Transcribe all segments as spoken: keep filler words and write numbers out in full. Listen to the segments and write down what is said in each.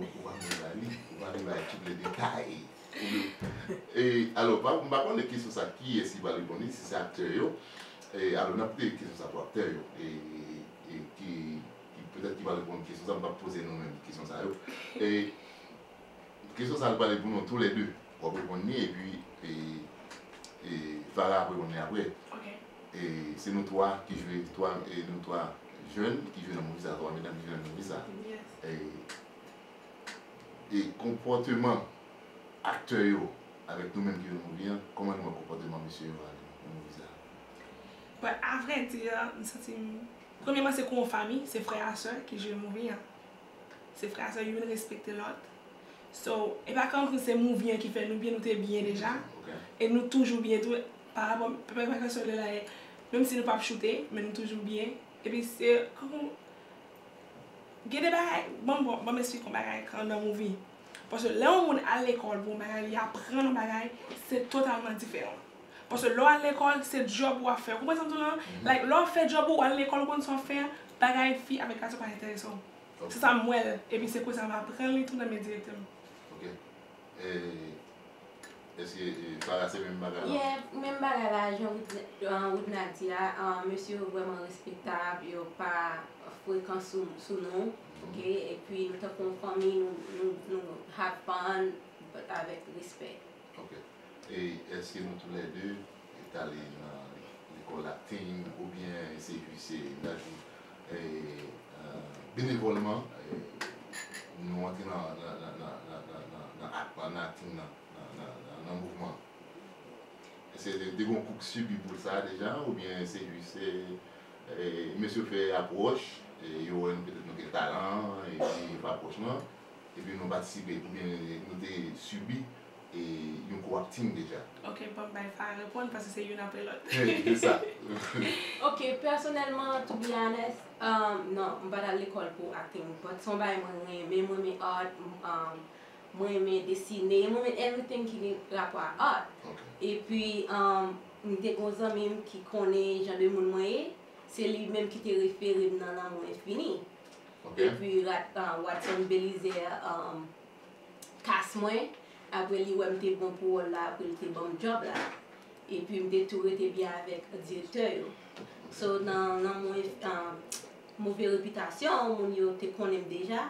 Ou pa vle bay li, ou pa vle bay tout le detay. Ou vle- E, alò, pa, m pa konnen kesyon sa, kiyès ki va reponn li, si se aktè yo. E, alò, n ap kite kesyon sa pou aktè yo. E, e ki, ki petèt ki va reponn kesyon sa, m p ap poze nou menm kesyon sa yo. E, kesyon sa, l pale pou nou tou lè de. W ap reponn li, epi, e, e, Farah ap reponn li apre. Ok. E, se nou twa ki jwe, twa, e, nou twa jèn ki jwe nan movie sa, twa medam ki jwe nan movie sa. Yes. E, e konpòteman aktè yo avèk nou menm ki jwe nan movie an, kòman nou wè konpòteman mesye yo a nan movie sa? But, a vrè di, m santi m, premyèman, se kou yon fanmi, se frè a sè ki jwe movie an. Se frè a sè, youn respekte lòt. So, e pa kòmsi se movie an ki fè nou byen, nou te byen deja. Ok. E nou toujou byen tou, pa rapò, pa, pa, pa, menm si nou p ap choute, men nou toujou byen. Epi se, kòman, gen de bagay, bon, bon, bon, m eksplike yon bagay kan nan movie. Paske lè yon moun al lekòl pou yon bagay, li aprann yon bagay, se totalman diferan. Paske lè w al lekòl, se djòb w ap fè. Ou konprann sa m di w lan? Like, lè w ap fè djòb ou, w al lekòl, ou konn sa w ap fè, bagay fi avèk gason pa enterese w. Se sa m wè l. Epi se konsa m aprann li tou nan men direktè m. Ok. E, èske, e, Farah se menm bagay la? Yeah, menm bagay la, jan Widna di a, mesye yo vrèman respektab, yo pa frekan sou, sou nou, ok? Epi nou tankou yon fanmi, nou, nou, nou have fun, but avèk respè. Ok. E èske nou tou lè de t ale nan lekòl acting oubyen se jis, e, m ta di, e, e, benevòlman, e, nou antre nan, nan, nan, nan, nan, nan, nan ak-, nan acting nan, nan, nan, nan, nan mouvman? Èske te, te gen yon kou k sibi pou sa deja, oubyen se jis, e, e, mesye yo fè apwòch, e, yo wè nou petèt nou gen talan, epi yo fè apwòch lan, epi nou patisipe, oubyen nou te sibi, e, yon kou acting deja? Ok, bon, bay Farah reponn, paske se youn apre lòt. E, se sa. Ok, pèsonèlman, to be honest, um, non, m pa t al lekòl pou acting, but se yon bagay mwen renmen, mwen renmen art, um, mwen renmen desine, mwen renmen everything ki gen rapò a art. Ok. Epi, um, m te gen yon zanmi m ki konnen jan de moun mwen ye, se li menm ki te refere m nan Lanmou Enfini. Ok. Epi Rat-, uh, Watson Belizaire, um, kas mwen, apre li wè m te bon pou wòl la, apre li te ban m djòb la. Epi m te tou rete byen avèk direktè yo. So, nan, nan mwen, um, move repitasyon, moun yo te konnen m deja.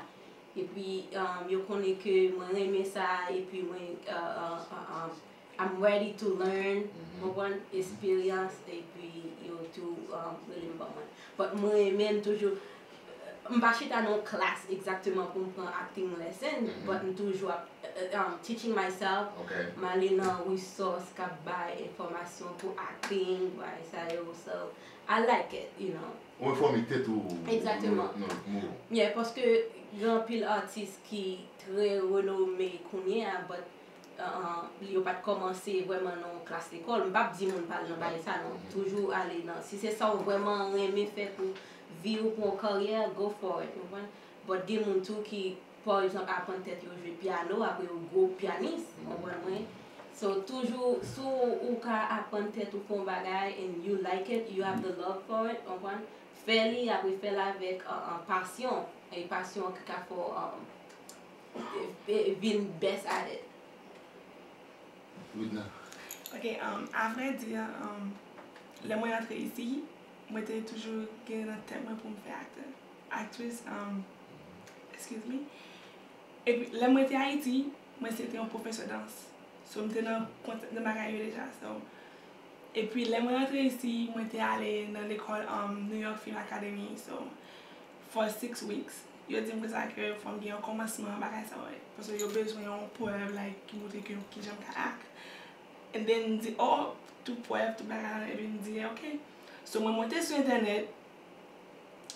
Epi, um, yo konnen ke mwen renmen sa, epi mwen, uh, uh, uh, um, I'm ready to learn, konprann, eksperyans, epi yo tou, um, rele m ban mwen. But mwen renmen, m toujou, m pa chita nan yon klas egzakteman pou m pran acting lesson, but m toujou ap, uh, um, teaching myself. Ok. M ale nan resource k ap bay enfòmasyon pou acting, bagay sa yo, so I like it, you know. Ou enfòme tèt ou Egzakteman. Nan lòt mo. Yeah, paske gen anpil atis ki trè renome kounye a, but, uh, yo pa t kòmanse vrèman nan yon klas lekòl. M p ap di moun pa al nan bagay sa non. Toujou ale nan, si se sa w vrèman renmen fè pou vi w, pou yon karyè, go for it, ou konprann? But gen moun tou ki, pa egzanp, aprann tèt yo jwe pyano, apre yo gwo pyanis, ou konprann mwen? So, toujou, si w ka aprann tèt ou fè yon bagay and you like it, you have the love for it, ou konprann? Fè li, apre fè l avèk, uh, uh, pasyon. E pasyon ki ka fè w, um, e, e, vin best at it. Widna. Ok, um, a vrè di, um, lè mwen antre isi, mwen te toujou gen nan tèt mwen pou m fè aktè. Aktris, um, excuse me. Epi, lè mwen te Ayiti, mwen se te yon pwofesè dans. So, m te nan kont-, nan bagay yo deja. So, epi, lè mwen antre isi, mwen te ale nan lekòl, um, New York Film Academy. So, for six weeks. Yo di m konsa ke fò m gen yon kòmansman bagay sa yo. Paske yo bezwen yon prèv, like, ki montre ke kijan m ka act. And then m di, oh, tout prèv, tout bagay la, epi m di, ok. So, mwen monte sou entènèt,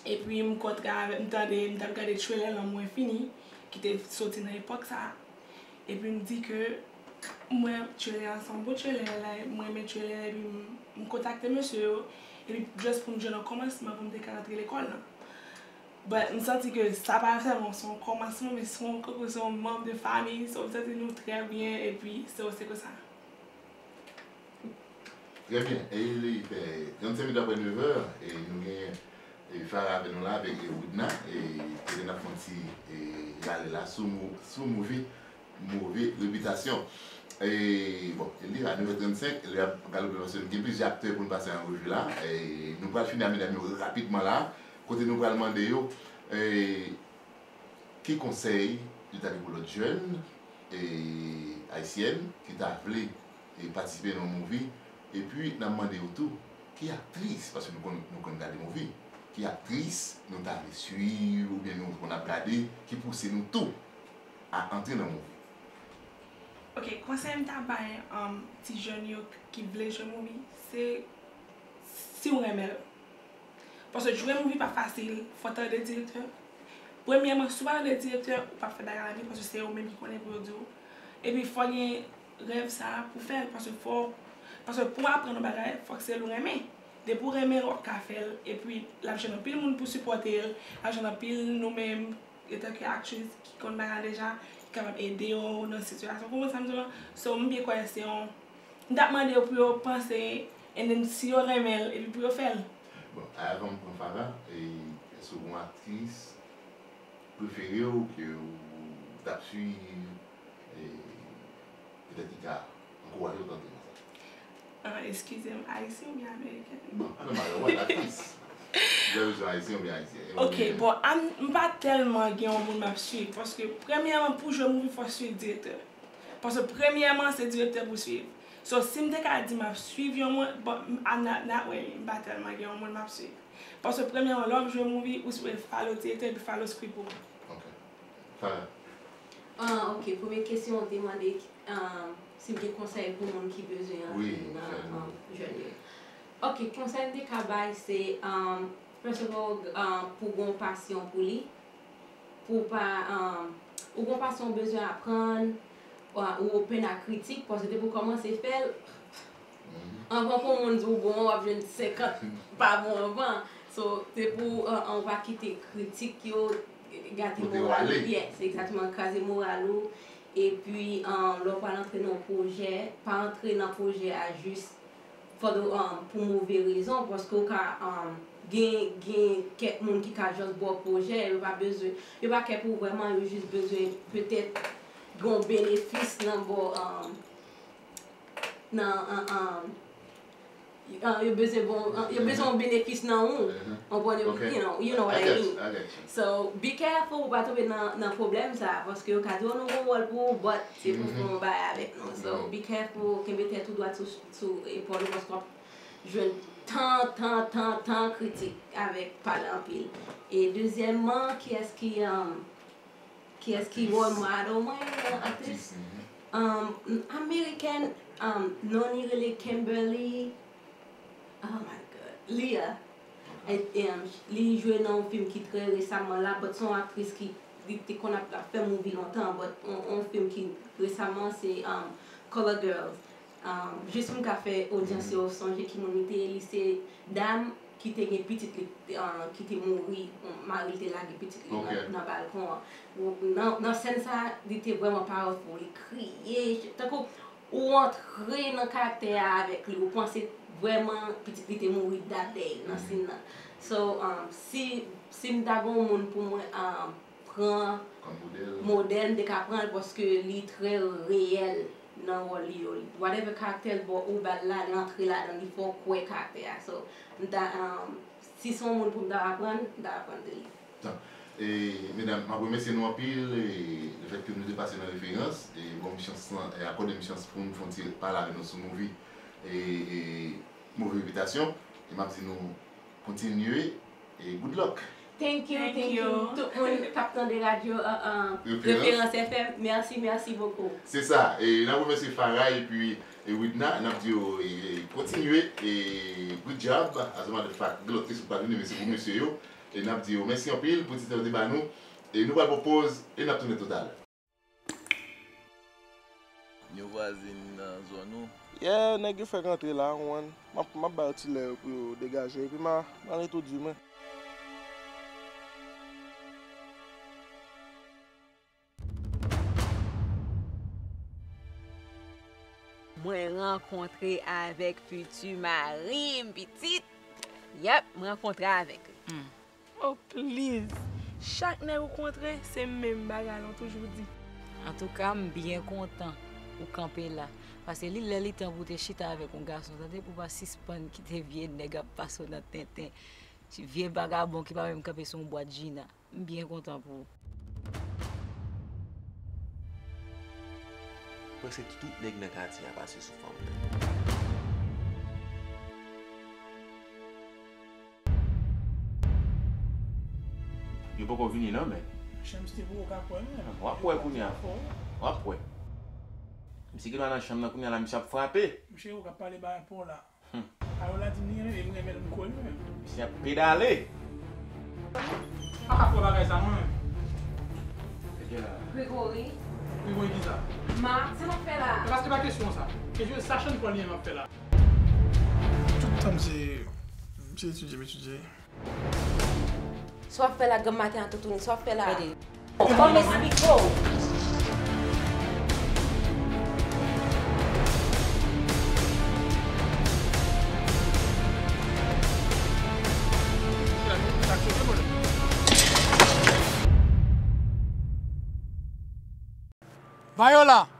epi m kontre avèk, m tande, m t ap gade trailer Lanmou Enfini, ki te soti nan epòk sa a. Epi m di ke mwen trailer an se yon bon trailer, like, mwen renmen trailer, epi m, m kontakte mesye yo, epi just pou m jwenn yon kòmansman pou m te ka antre lekòl lan. But m santi ke sa pa sèlman se yon kòmansman, men se yon, se yon manm de fanmi, so m santi nou trè byen, epi so, se konsa. Trè byen. E li fè trannsenk minit apre nevè, e nou genyen, E Farah avè nou la avèk Widna, e kote n ap fè yon ti e, rale la sou mo- sou movie Move Repitasyon. E, bon, li a nèf è trannsenk, li ap galope paske gen plizyè aktè pou n pase an revi la. E, nou pral fini a medam yo rapidman la, kote nou pral mande yo e, ki konsèy yo ta gen pou lòt jèn e, ayisyèn ki ta vle e, patisipe nan yon movie. Epi, n ap mande yo tou, ki aktris, paske nou konn, nou konn gade movie, ki aktris nou ta vle swiv, oubyen nou konn ap gade, ki pouse nou tou a antre nan movie. Ok, konsèy m ta bay um, ti jèn yo ki vle jwe movie, se si w renmen l. Paske jwe movie pa fasil, fò w tande direktè. Premyèman, si w pa tande direktè, ou p ap fè bagay la byen, paske se yo menm ki konnen pou yo di w. Epi fò w gen rèv sa a pou fè l, paske fò, paske pou w aprann yon bagay, fòk se l ou renmen. Depi w renmen l, w ap ka fè l, epi l ap jwenn anpil moun pou sipòte l, l ap jwenn anpil nou menm, antanke aktris ki konn bagay deja, ki kapab ede w nan sitiyasyon, w konprann sa m di w lan? So, m byen kwè se yon, m t ap mande yo pou yo panse, and then si yo renmen l, epi pou yo fè l. Bon, avan m pran Farah, e, èske w gen yon aktris prefere w ke w t ap swiv, e, petèt ki ka ankouraje w tante nan sa? Ah, eskize m, ayisyen oubyen ameriken? Bon, anòmal, w aktris. Jè bezwen ayisyen oubyen ayisyen. Ok, bon, m pa tèlman gen yon moun m ap swiv, paske premyèman pou jwe movie fò w swiv direktè. Paske premyèman se direktè pou w swiv. So, si m te ka di m ap swiv yon moun, bon, m- I'm not, not really, m pa tèlman gen yon moun m ap swiv. Paske premyèman, lè w ap jwe movie, ou sipoze follow direktè epi follow script ou. Ok. Farah. Ah, ok, premye kesyon ou te mande ah, si m gen konsèy pou moun ki bezwen antre nan ah, jèn yo. Ok, konsèy m te ka bay se, ah, first of all, ah, pou w gen yon pasyon pou li, pou w pa, ah, ou gen yon pasyon ou bezwen aprann, ou open a kritik, paske depi w kòmanse fè l, anvan pou yon moun di w bon, w ap jwenn senkant pa bon anvan. So, se pou ou pa kite kritik yo gate moral ou. Yes, egzakteman, kraze moral ou. Epi, lè w pral antre nan yon pwojè, pa antre nan pwojè a jis for the, um, pou move rezon, paske w ka um, gen, gen kèk moun ki ka just ba w pwojè, yo pa bezwen, yo pa kè pou w vrèman, yo jis bezwen petèt gen yon benefis nan bò, um, nan, um, um, uh, yo bezwen bon, uh, yo bezwen yon benefis nan ou, konprann, you know, you know what I mean. So, be careful ou pa tonbe nan, nan pwoblèm sa, paske yo ka di w nou gen yon wòl pou ou, but se pou fè yon bagay avèk nou. So, be careful, kenbe tèt ou dwat sou, sou epòl ou, paske w ap jwenn tan, tan, tan, tan kritik avèk pale anpil. E dezyèmman, kiyès ki, um, kiyès ki role model mwen, aktris? Um, amerikèn, um, non li rele Kimberly, oh my God, Leah. E, e, um, li jwe nan yon fim ki trè resaman la, but se yon aktris ki, li te konn ap, ap fè movie lontan, but yon, yon fim ki resaman se, um, Color Girls. Um, jis pou m ka fè odyans yo sonje ki moun li te ye, li se dam ki te gen pitit li, uh, ki te mouri, mari l te lage pitit li nan, nan balkon an. Nan, nan sèn sa, li te vrèman powerful, li kriye, tankou ou antre nan karaktè a avèk li, ou panse vrèman pitit li te mouri that day nan scene nan. So, um, si, si m ta gen yon moun pou mwen, um, pran modèl, m te ka pran l paske li trè reyèl nan wòl li yo. Whatever karaktè l ba w, ou ba l la, li antre ladan, li fè w kwè karaktè a. So, m ta, um, si se yon moun pou m ta aprann, m ta aprann de li. E, medam, m ap remèsye nou anpil, e, lefètke nou te pase nan referans, e, ban m chans lan, e, akòde m chans pou m fè yon ti pale avè nou sou movie, e, e, Move Repitasyon, e m ap di nou kontinye, e, good luck. Thank you, thank you. Tout moun k ap tande radyo, uh, uh, Referans F M, merci, merci beaucoup. Se sa, e n ap remèsye Farah epi e Widna, n ap di yo e, e, kontinye, e, good job, as a matter of fact, gen lòt kesyon k pral vini, men se pou mesye yo, e n ap di yo mèsi anpil pou ti tan yo te ba nou, e nou pral pran poz, e n ap tounen toutalè. Yon vwazin nan zòn ou? Yeah, nèg yo fèk antre la, ou konprann. M ap, m ap ba yo ti lè yo pou yo degaje, epi m a, m a entwodui mwen. Mwen rankontre avèk fiti mari m, pitit. Yep, m rankontre avèk li. Oh, please. Chak nèg ou kontre, se menm bagay la, ou toujou di. Antouka, m byen kontan ou kanpe la. Paske li lè li tan pou w te chita avèk yon gason, tande, pou w pa sispann kite vye nèg ap pase w nan tenten. Ti vye vagabon ki pa menm kanpe sou yon bwat Gina. M byen kontan pou ou. Prèske tout nèg nan katye a pase sou fanm nan. Yo poko vini non, men. Chèms te pou ou ka kwè, men. W ap wè kounye a. W ap wè. Misye gen dwa nan chanm nan kounye a la, misye ap frape. Misye ou ka pale ba enpo la. Hmm. Payola di m li renmen, e m renmen l, m kwè l menm. Misye ap pedale. Pa ka fè bagay sa, mwen. Gregory. Gregory ki sa? Ma, sa n ap fè la? E paske pa kesyon sa. Kesyon sa Chann Pòl li menm ap fè la. Tout tan m se, m se etidye, m etidye. Sa w ap fè la, granm maten an, toutouni, sa w ap fè la? Ban m esplike w. Viola!